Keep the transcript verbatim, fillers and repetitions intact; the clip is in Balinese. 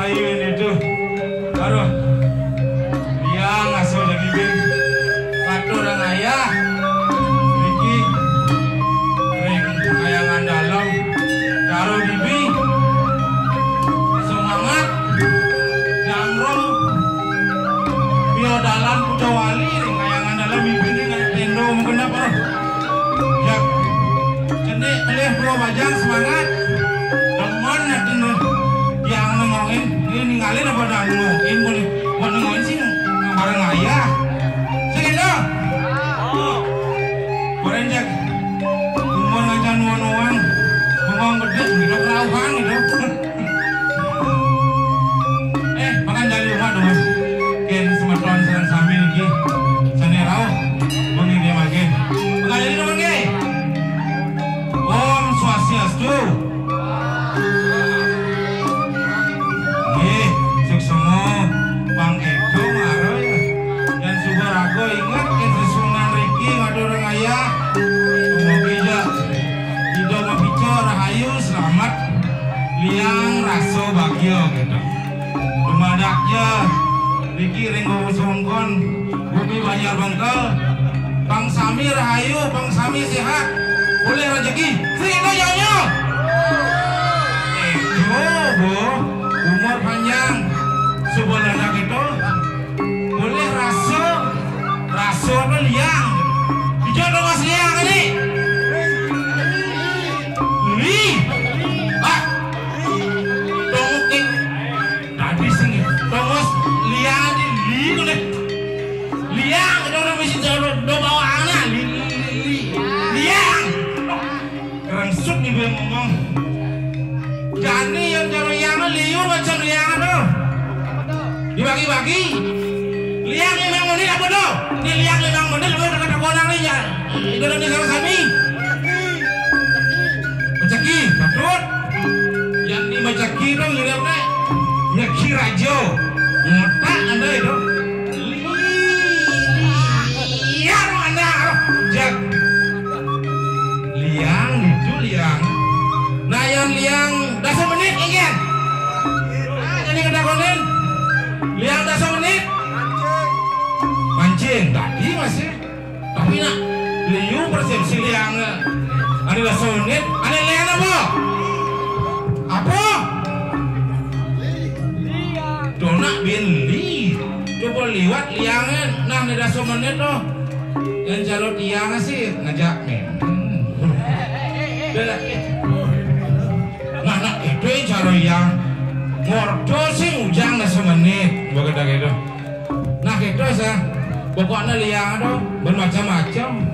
Ayo ini tuh. Aduh. Liang asuh jadi bibing. Katur ayah. Riki. Ring kayangan dalam. Karo bibi. Semangat. Jamro. Piodalan Kuda Wali. Ring kayangan dalam bibi ini nggak tendo mungkin apa? Ya. Cenik pelih dua bajang semangat. Demen hati lu. Yang nengokin, ini ninggalin apa dah nengokin boleh. Buat nengokin sih bareng ayah. Segitu. Koren cek. Umur ngacan nuan-nuan. Bengong gede gitu kerauhan gitu. Eh, makan dari rumah dong. Ken semeton sareng sami iki. Sane rauh. Wengi dia mangke. Makan dari rumah nggih. Om Swastiastu. Nggih, suksma Bang Edo maro ya. Dan suba raga inget yen sesuunan riki ngatur ayah. Mugi ya Ida mapica rahayu selamat liang rasa bahagia gitu. Dumadak ya riki ring Songkon Bumi Banjar Bengkel. Pang sami rahayu, pang sami sehat. Oleh rejeki. Sing ento nyonya. Itu, Bu. Umur panjang. Suba ledak itu. Oleh rasa, rasa tu liang. Ijo dong mas liang ni. Li. Ah. Tongok ni. Tadi sing. Tongos liang ni. Li tu ni. Liang, do, do, mesti do, do, do bawa anak, li, li, li, li. Liang. Kerengsut ni dia ngomong. Jani yang cara yang liur macam liang tu. Dibagi-bagi. Liang limang menit apa tu? Ni liang limang menit, lu dah kata konang ni ya. Itu dah ni sama kami. Macaki, patut. Yang di Macaki tu ngirim ni. Nyaki Raja. Ngotak anda itu. Li-, liang anak, jak. Liang, itu liang. Nah, yang liang dasa menit, ingat. Nah, jadi kata konen. Liang dasa menit. Mancing, tadi masih. Tapi nak, liu persepsi liang. Ada dasa menit, ada liang apa? Apa? Donak bin li. Coba liwat liangnya, nah, ni dasa menit tu. Yang cara tiang sih ngajak ni. Hmm. Dah lah. Nah, nah, itu yang cara yang ngordo sih ujang dasa menit. Bukan dah gitu. Nah, gitu sih. Pokoknya liang tu bermacam-macam.